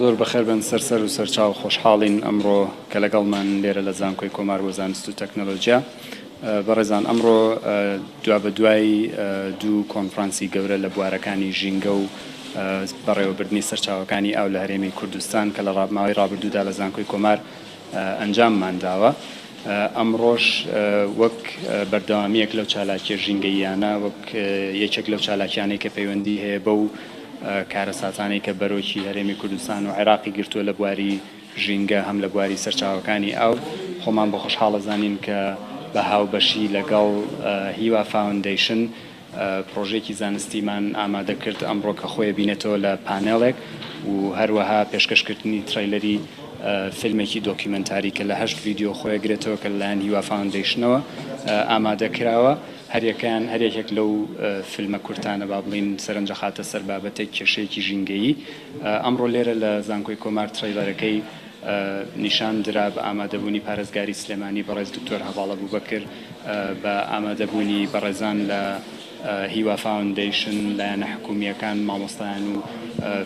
زۆر بەخێر بن سەر سەر و سەرچاو خۆشحاڵین ئەمڕۆ کە لەگەڵمان لێرە لە زانکۆی کۆمار بۆ زانست و تەکنەلۆجیا. بەڕێزان ئەمڕۆ دوابەدوای دوو کۆنفرانسی گەورە لە بوارەکانی ژینگە و بەڕێوەبردنی سەرچاوەکانی ئاو لە هەرێمی کوردستان کە لە ماوەی ڕابردوودا لە زانکۆی کۆمار ئەنجاممان داوە، ئەمڕۆش وەک بەردەوامییەک لەو چالاکییە ژینگەییانە، وەک یەکێک لەو چالاکیانەی کە پەیوەندی هەیە بەو کارەساتانەی کە بەرۆکی هەرێمی کوردستان و عێراقی گرتووە لە بواری ژینگە هەم لە بواری سەرچاوەکانی ئاو، خۆمان بە خۆشحاڵ ئەزانین کە بە هاوبەشی لەگەڵ هیوا فاوەندەیشن پڕۆژەیەکی زانستیمان ئامادە کرد ئەمڕۆ کە خۆی ئەبینێتەوە لە پانێڵێک و هەروەها پێشکەشکردنی trailer ی فیلمێکی دۆکیومێنتاری کە لە هەشت ڤیدیۆ خۆی ئەگرێتەوە کە لەلایەن هیوا فاوەندەیشنەوە ئامادە کراوە. هەریەکەیان هەریەکێک لەو فیلمە کورتانە با بڵێین سەرنج ئەخاتە سەر بابەتێک کێشەیەکی ژینگەیی. ئەمڕۆ لێرە لە زانکۆی کۆمار trailer ەکەی نیشان درا بە ئامادەبوونی پارێزگاری سلێمانی بەڕێز دکتۆر هەڤاڵ ئەبوبەکر، بە ئامادەبوونی بەڕێزان لە هیوا فاوەندەیشن، لایەنە حکومییەکان، مامۆستایان و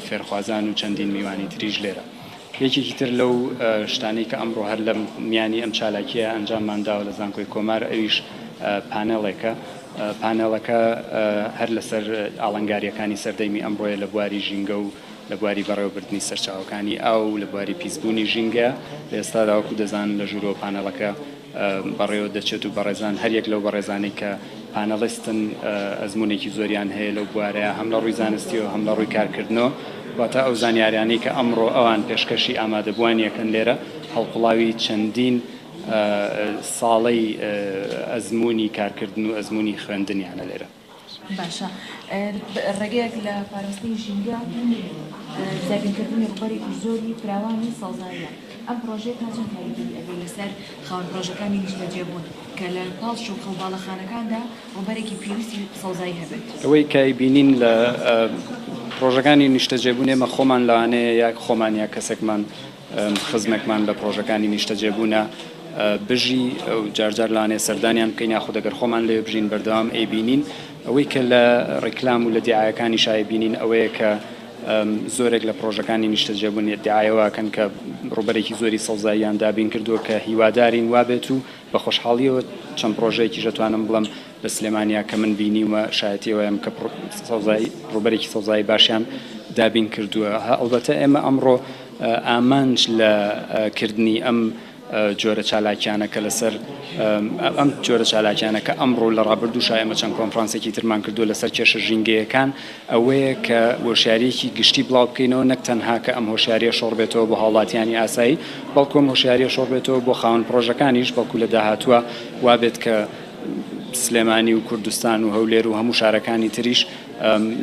فێرخوازان و چەندین میوانی تریش لێرە. یەکێکی تر لەو شتانەی کە ئەمڕۆ هەر لە میانی ئەم چالاکییە ئەنجاممان داوە لە زانکۆی کۆمار ئەویش پانێڵێکە. پانێڵەکە هەر لەسەر ئاڵنگارییەکانی سەردەمی ئەمڕۆیە لە بواری ژینگە و لە بواری بەڕێوەبردنی سەرچاوەکانی ئاو و لە بواری پیسبوونی ژینگە. لە ئێستادا وەکو دەزانن لە ژوورەوە پانێڵەکە بەڕێوە دەچێت و بەڕێزان هەریەک لەو بەڕێزانەی کە panelist ن ئەزموونێکی زۆریان هەیە لەو بوارەیە هەم لە ڕووی زانستیەوە هەم لە ڕووی کارکردنەوە، واتە ئەو زانیاریانەی کە ئەمڕۆ ئەوان پێشکەشی ئامادەبووانی ئەکەن لێرە هەڵقوڵاوی چەندین ساڵەی ئەزموونی کارکردن و ئەزموونی خوێندنیانە لێرە. باشە ڕێگەیەک لە پاراستنی ژینگە دابینکردنی ڕووبەرێکی زۆری فراوانی سەوزاییە، ئەم پڕۆژەیە تا چەند کاریگەری ئەبێت لەسەر خاوەن پڕۆژەکانی نیشتەجێبوون کە لە پاڵ شوقە و باڵەخانەکاندا ڕووبەرێکی پێویستی سەوزایی هەبێت؟ ئەوەی کە ئەیبینین لە پڕۆژەکانی نیشتەجێبوون ئێمە خۆمان لەوانەیە یا خۆمان یا کەسێکمان خزمێکمان لە پڕۆژەکانی نیشتەجێبوونە بژی و جارجار لەوانەیە سەردانیان بکەین یاخود ئەگەر خۆمان لەوێ بژین بەردەوام ئەیبینین. ئەوەی کە لە ڕیکلام و لە دیعایەکانیشا ئەیبینین ئەوەیە کە زۆرێک لە پڕۆژەکانی نیشتەجێبوون ئیدعای ئەوە ئەکەن کە ڕووبەرێکی زۆری سەوزاییان دابین کردووە کە هیوادارین وابێت و بە خۆشحاڵییەوە چەند پڕۆژەیەکیش ئەتوانم بڵێم لە سلێمانیا کە من بینیومە شایەتی ئەوەم کە سەوزایی ڕووبەرێکی سەوزایی باشیان دابین کردووە. هەڵبەتە ئێمە ئەمڕۆ ئامانج لە کردنی ئەم جۆرە چالاکیانە کە لەسەر ئەم جۆرە چالاکیانە کە ئەمڕۆ لە ڕابردووشا ئێمە چەند کۆنفرانسێکی ترمان کردووە لەسەر کێشە ژینگەیەکان ئەوەیە کە هۆشیارییەکی گشتی بڵاو بکەینەوە نەک تەنها کە ئەم هۆشیارییە شۆڕ بێتەوە بۆ هاوڵاتیانی ئاسایی بەڵکو ئەم هۆشیارییە شۆڕ بێتەوە بۆ خاوەن پڕۆژەکانیش بەڵکو لە داهاتووە وابێت کە سلێمانی و کوردستان و هەولێر و هەموو شارەکانی تریش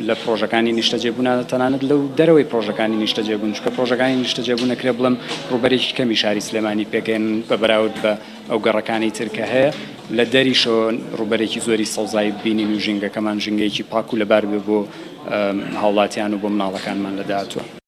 لە پڕۆژەکانی نیشتەجێبوونا تەنانەت لەو دەرەوەی پڕۆژەکانی نیشتەجێبوون چونکە پڕۆژەکانی نیشتەجێبوون ئەکرێ بڵێم ڕووبەرێکی کەمی شاری سلێمانی پێکەێنن بە بەراورد بە ئەو گەڕەکانی تر کە هەیە لە دەریشەوە ڕووبەرێکی زۆری سەوزایی ببینین و ژینگەکەمان ژینگەیەکی پاک و لەبار بێ بۆ هاوڵاتیان و بۆ مناڵەکانمان لە داهاتووە.